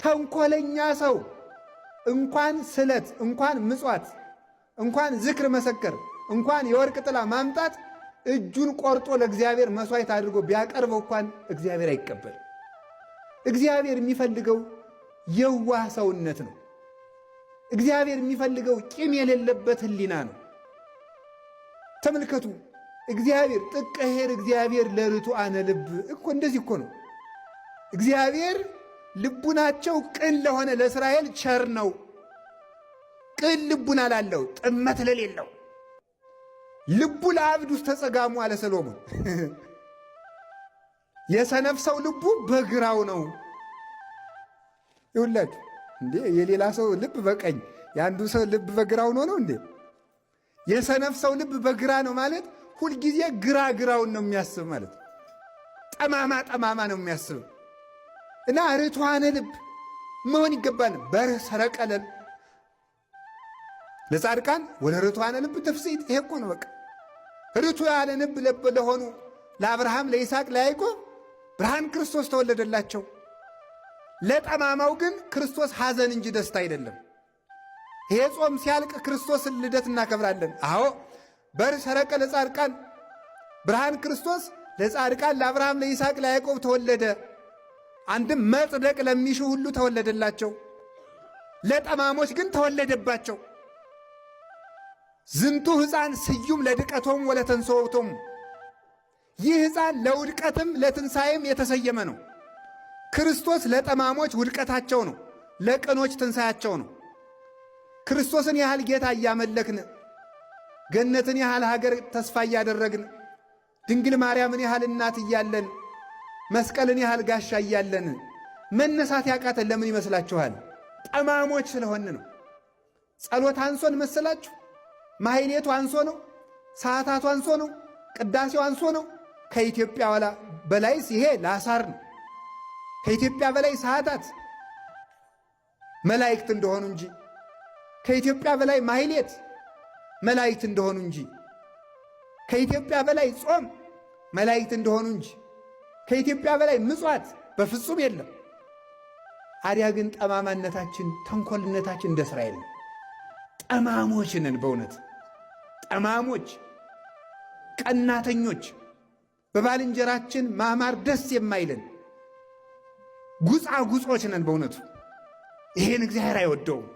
ተንኮለኛ ሰው እንኳን ስለት፣ እንኳን ምጽዋት፣ እንኳን ዝክር መሰከር፣ እንኳን የወርቅ ጥላ ማምጣት እጁን ቆርጦ ለእግዚአብሔር መስዋዕት አድርጎ ቢያቀርበው እንኳን እግዚአብሔር አይቀበልም። እግዚአብሔር የሚፈልገው የዋህ ሰውነት ነው። እግዚአብሔር የሚፈልገው ቂም የሌለበት ሕሊና ነው። ተመልከቱ፣ እግዚአብሔር ጥቀ ኄር እግዚአብሔር ለርቱዓነ ልብ እኮ እንደዚህ እኮ ነው። እግዚአብሔር ልቡናቸው ቅን ለሆነ ለእስራኤል ቸር ነው። ቅን ልቡና ላለው፣ ጥመት ለሌለው፣ ልቡ ለአብድ ውስተ ጸጋሙ አለ ሰሎሞን። የሰነፍ ሰው ልቡ በግራው ነው። ይሁላችሁ እንዴ፣ የሌላ ሰው ልብ በቀኝ፣ የአንዱ ሰው ልብ በግራው ነው ነው እንዴ? የሰነፍ ሰው ልብ በግራ ነው ማለት ሁልጊዜ ግራ ግራውን ነው የሚያስብ ማለት፣ ጠማማ ጠማማ ነው የሚያስብ። እና ርቱዓነ ልብ መሆን ይገባል። በርህ ሰረቀለን ለጻድቃን ወደ ርቱዓነ ልብ ትፍሥሕት። ይሄ እኮ ነው በቃ። ርቱዓነ ልብ ለሆኑ ለአብርሃም፣ ለይስሐቅ፣ ለያዕቆብ ብርሃን ክርስቶስ ተወለደላቸው። ለጠማማው ግን ክርስቶስ ሐዘን እንጂ ደስታ አይደለም። ይሄ ጾም ሲያልቅ ክርስቶስን ልደት እናከብራለን። አዎ፣ በር ሰረቀ ለጻድቃን፣ ብርሃን ክርስቶስ ለጻድቃን ለአብርሃም፣ ለይስሐቅ፣ ለያዕቆብ ተወለደ። አንድም መጽደቅ ለሚሹ ሁሉ ተወለደላቸው፣ ለጠማሞች ግን ተወለደባቸው። ዝንቱ ሕፃን ስዩም ለድቀቶም ወለተንሥኦቶም፣ ይህ ሕፃን ለውድቀትም ለትንሣኤም የተሰየመ ነው። ክርስቶስ ለጠማሞች ውድቀታቸው ነው፣ ለቅኖች ትንሣያቸው ነው። ክርስቶስን ያህል ጌታ እያመለክን፣ ገነትን ያህል ሀገር ተስፋ እያደረግን፣ ድንግል ማርያምን ያህል እናት እያለን፣ መስቀልን ያህል ጋሻ እያለን መነሳት ያቃተን ለምን ይመስላችኋል? ጠማሞች ስለሆን ነው። ጸሎት አንሶን መሰላችሁ? ማሕሌቱ አንሶ ነው? ሰዓታቱ አንሶ ነው? ቅዳሴው አንሶ ነው? ከኢትዮጵያ በላይስ ይሄ ላሳር ነው። ከኢትዮጵያ በላይ ሰዓታት መላእክት እንደሆኑ እንጂ፣ ከኢትዮጵያ በላይ ማሕሌት መላእክት እንደሆኑ እንጂ፣ ከኢትዮጵያ በላይ ጾም መላእክት እንደሆኑ እንጂ፣ ከኢትዮጵያ በላይ ምጽዋት በፍጹም የለም። አዲያ ግን ጠማማነታችን፣ ተንኮልነታችን እንደ እስራኤል ነው። ጠማሞች ነን፣ በእውነት ጠማሞች፣ ቀናተኞች፣ በባልንጀራችን ማማር ደስ የማይለን ጉጻጉጾች ነን በእውነቱ። ይሄን እግዚአብሔር አይወደውም።